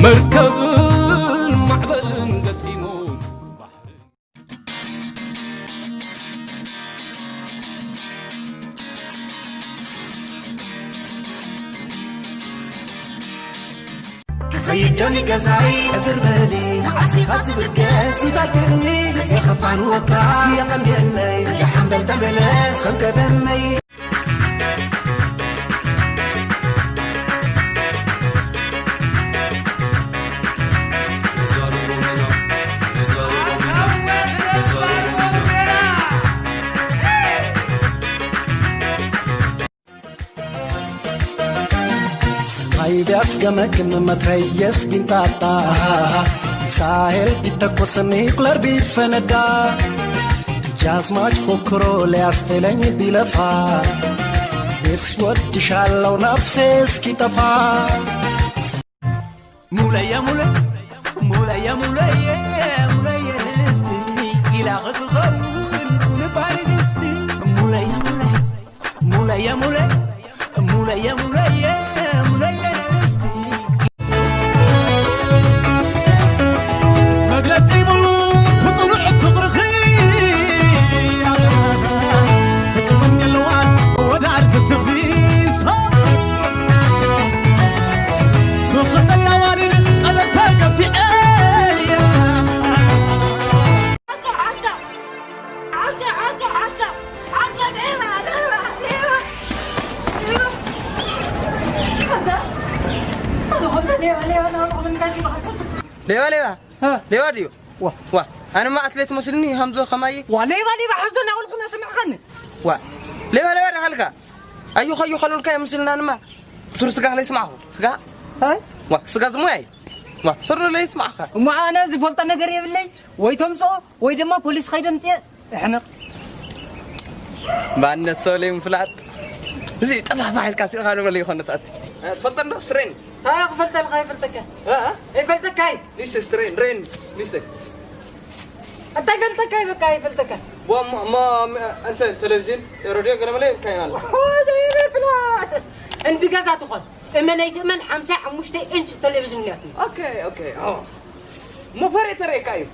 መርከብን ማዕበልን ገጢሙ። ክኸይድ ዶ ንገዛይ ዕዝር በሊ ንዓሲኻ ትብገስ እንታይ ክእኒ ንሴኸፋንወካ የቐንየለይ ደሓን በል ተመለስ ከም ቀደመይ። ሰማይ ቢያስገመግም መትረየስ ቢንጣጣ ሚሳኤል ቢተኮስ ኒውክለር ቢፈነዳ ደጃዝማች ፎክሮ ሊያስጥለኝ ቢለፋ እኔስ ወድሻለው ነፍሴ እስኪጠፋ። ሙለየ ሙለ ሙለየ ሙለየ ሙለየ ርስቲ ኢላ ክክኸውን ኩንባሪ ድስቲ ሙለየ ሙለ ሙለየ ሙለ ሙለየ ሙለየ ሙለየ ርስቲ መግለጺ ይብሉ እቲ ጽኑዕ ፍቕርኺ። ክጥመኒ ኣለዋን ወዳር ትትኺ ሰብ ብኽንደይ ኣዋርድ ቀደም ተገፊዐ እየ። ሌባ ሌባ ሌባ ድዩ? ዋ። ዋ። ኣነማ ኣትሌት መስልኒ ሃምዞ ከማይ። ዋ ሌባ ሌባ ሓዞ እናበልኩ እናሰማዕኻኒ። ዋ። ሌባ ሌባ ዳሃልካ። ኣዩ ኸዩ ኸሉልካ የምስልና ንማ። ብሱር ስጋ ለይስማዕኹ። ስጋ? ኣይ? ዋ ስጋ ዝሙያ እዩ። ዋ ስር ለይስማዕኻ። እሞ ኣነ ዝፈልጦ ነገር የብለይ። ወይ ተምጽኦ ወይ ድማ ፖሊስ ኸይደ ምጽእ። እሕነቕ። ባነት ሰው ለይ ምፍላጥ። እዚ ጠፋፋ ኢልካ ስኢኻ ንበል ይኾን ተኣቲ። ትፈልጠ እንዶ ስትሬን? ኣይ ክፈልጠልካ ይፈልጠካ። እ? ይፈልጠካ። ሊስ ስትሬን ሬን ሊስ። ኣታ ይፈልጠካ በቃ ይፈልጠካ። ሞ ሞ እንተ ቴሌቪዥን ሬድዮ ገለ መለ ይብልካ ይማለ። ኦ ዘይብል ፍላጥ። እንዲ ገዛ ትኾን እመነይ ትእመን ሓምሳ ሓሙሽተ ኢንች ቴሌቪዥን እኒኣትኒ። ኦኬ ኦኬ። ኦ ሞፈር የተረካ እዩ።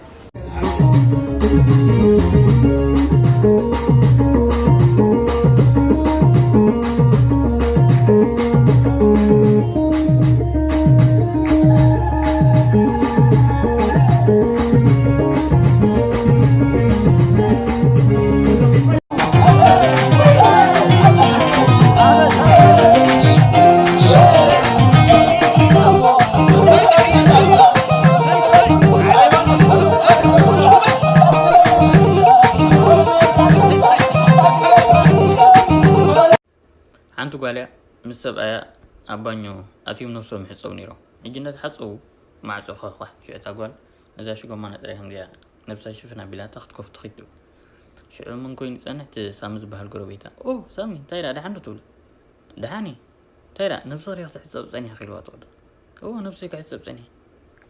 ሓንቲ ጓል እያ ምስ ሰብኣያ ኣብ ባኞ ኣትዮም ነብሶም ይሕጸቡ ነይሮም። ሕጂ እንዳተሓጸቡ ማዕጾ ኳሕኳሕ። ሽዑ እታ ጓል ነዛ ሽጎማና ጥራይ ከምዚኣ ነብሳ ሽፍን ኣቢላታ ክትከፍቶ ኺድ ትብል። ሽዑ መን ኮይኑ ይጸንሕ? እቲ ሳሚ ዝበሃል ጎረቤታ። "ኦ ሳሚ፣ እንታይ ደኣ ደሓን ዶ?" ትብሎ። "ደሓን እየ። እንታይ ደኣ ነብስኺ ዲኺ ክትሕጸቢ ጸኒሕኪ?" ኢልዋ ተወደ። "እወ፣ ነብሰይ ክሕጸብ ጸኒሐ።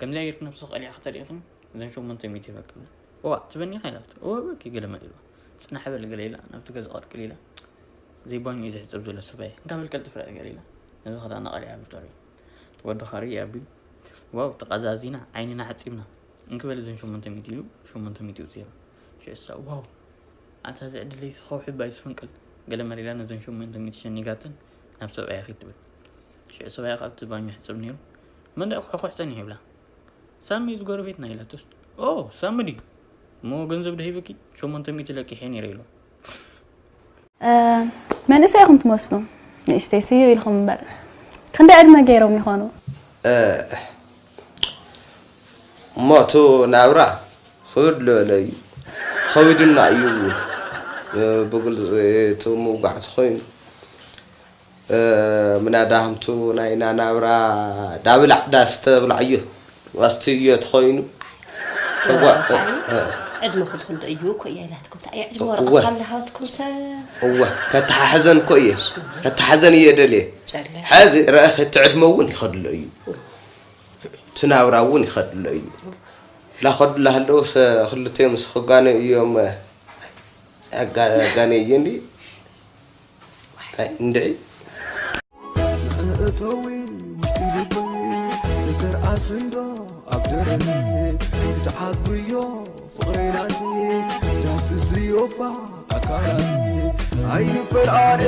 ከምዚኣ ጌርኪ ነብስኺ ቀሊዕኪ ተሪኢኽኒ?" እዘን ሸሞንተ ሚእቲ ይበቅልና። "እዋእ፣ ትበኒ ኢኻ?" ኢላቶ። "እወ፣ እበኪ፣ ገለ መለ" ኢልዋ። "ጽናሕ በል" ገለ ኢላ ናብቲ ገዛ ቅርቅል ኢላ፣ "ዘይባኞ እዩ ዝሕጸብ ዘሎ ሰብኣይ፣ እንካ በል ቀልጥፍ ርኣ" ገለ ኢላ፣ ነዚ ክዳና ቀሊዓ ብድሕሪኡ። ወዲ ኻሪ ኣቢሉ፣ "ዋው፣ ተቐዛዚና፣ ዓይንና ሓጺብና፣ እንኪ በል እዘን ሸሞንተ ሚእቲ" ኢሉ፣ ሸሞንተ ሚእቲ ኣውጺኡ። ሽዑ እሳ፣ "ዋው፣ ኣታ እዚ ዕድለይሲ ከውሒ እባ እዩ ዝፍንቅል" ገለ መለ ኢላ ነዘን ሸሞንተ ሚእቲ ሸኒጋተን ናብ ሰብኣያ ኺድ ትብል። ሽዑ ሰብኣያ ከኣ ኣብቲ ባኞ ይሕጸብ ነይሩ። "መን ደኣ ይኹሕኹሕ ጸኒሑ?" ይብላ። "ሳሚ እዚ ጎረቤትና" ኢላቶስ፣ "ኦ ሳሚ ድዩ? እሞ ገንዘብ ዶ ሂበኪ? ሸሞንተ ሚእቲ ለቂሐ ነይረ" ኢሉ። እ፣ መንእሰይ ኢኹም ትመስሉ። ንእሽተይ ስይብ ኢልኹም እምበር። ክንደይ ዕድመ ገይሮም ይኾኑ? እ፣ እሞ እቲ ናብራ ክብድ ዝበለ እዩ። ከቢዱና እዩ እውን። እ፣ ብግልፂ እቲ ምውጋዕ ተኾይኑ። እ፣ ምናዳ ከምቱ ናይ ናናብራ ዳብል ዓዳ ዝተብላዕዮ ዋስትዮ ተኾይኑ። ተጓ-፣ እ፣ እ። ዕድመኹም ክንደይ እዩ እኮ እያ ኢላትኩም። እንታይ እያ ዕድመ እወ። ወረቐት ካብ ዝሃበትኩም ሰብ? እወ፣ ከተሓሕዘን እኮ እየ። ከተሓሕዘን እየ ደልየ። ጨለ። ሕዚ ረእኺ እቲ ዕድመ እውን ይኸድሎ እዩ። እቲ ናብራ እውን ይኸድሎ እዩ። ላኸዱላ ህለውስ ክልቲኦም ምስ ክጋነዩ እዮም ኣጋ-፣ ኣጋነየ እንዲ። እንታይ እንድዒ? መእተዊ ውሽጢ ልበይ ትተርኣ ኣስንዶ ኣብ ደረትኒ ክትዓግብዮ ፍቕረይ ናትኒ ዳስስዮባ ኣካላትኒ ኣይንፈርኣደ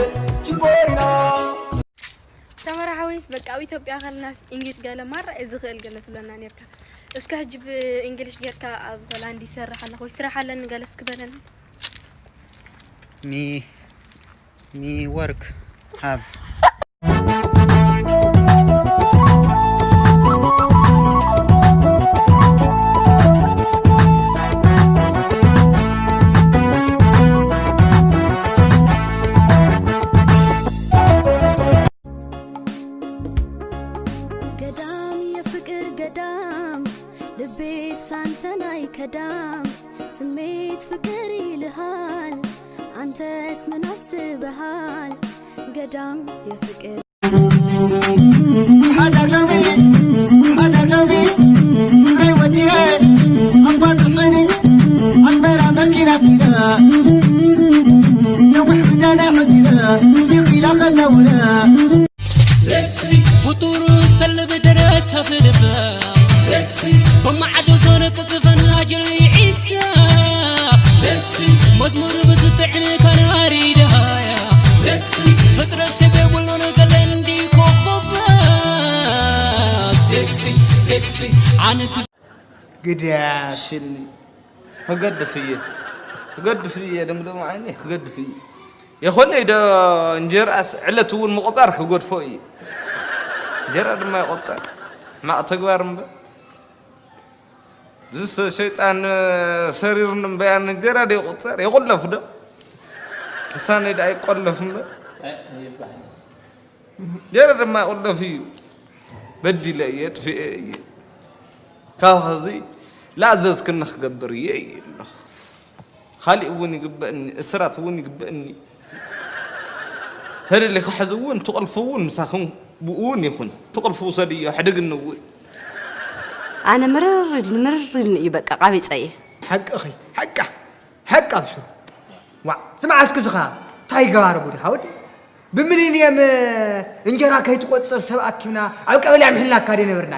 ጭንቆይና ሰመራ ሓወይስ በቃ ኣብ ኢትዮጵያ ከለና ኢንግሊሽ ገለ ማራ እዩ ዝኽእል ገለ ትብለና ኔርካ። እስከ ሕጂ ብእንግሊሽ ጌርካ ኣብ ሆላንድ ይሰርሕ ኣለኹ ወይ ስራሕ ኣለኒ ገለ እስኪ በለኒ። Me, me work have. ገዳም የፍቅር ገዳም ልቤስ አንተን አይከዳም ስሜት ፍቅር ይልሃል አንተስ ምን አስበሃል ገዳም የፍቅር ፍጡሩ ሰልብ ደረጃ ፍልበ ብማዕዶ ዞነ ቅጽፈን ኣጅልዒታ መዝሙር ብዝጥዕም ከናሪዳያ ፍጥረት ሰብ የብሉን ገለ እንዲ ኮኸበ ኣነስ ግዳያት ሽኒ ክገድፍ እየ ክገድፍ እየ ደምደም ዓይኒ ክገድፍ እየ የኾነ ዶ እንጀራስ ዕለት እውን ምቑፃር ክገድፎ እየ እንጀራ ድማ ይቆፀር ሕማቕ ተግባር እምበር እዚ ሰ- ሸይጣን ሰሪር እምበያ እንጀራ ዶ ይቁፀር ይቁለፍ ዶ ክሳነይ ዶ ኣይቆለፍ እምበር ገይረ ድማ ይቑለፍ እዩ በዲለ እየ ጥፊኤ እየ ካብ ኸዚ ላእዘዝክኒ ክገብር እየ እየ ኣለኹ ካሊእ እውን ይግበእኒ እስራት እውን ይግበእኒ ተደሊኻ ሕዚ እውን ትቕልፉ እውን ምሳኽን ብኡ እውን ይኹን ትቕልፉ ውሰድዮ ሕደግኒ እውን ኣነ ምርር ኢሉኒ ምርር ኢሉኒ እዩ በቃ ቃቢፀ እየ ሓቅኺ ሓቃ ሓቂ ኣብሽሩ ዋዕ ዝመዓስኪ ዝኻ እንታይ ገባረቡ ዲኻ ወዲ ብሚሊንየም እንጀራ ከይትቆፅር ሰብ ኣኪብና ኣብ ቀበሌ ኣምሒልናካ ደ ነበርና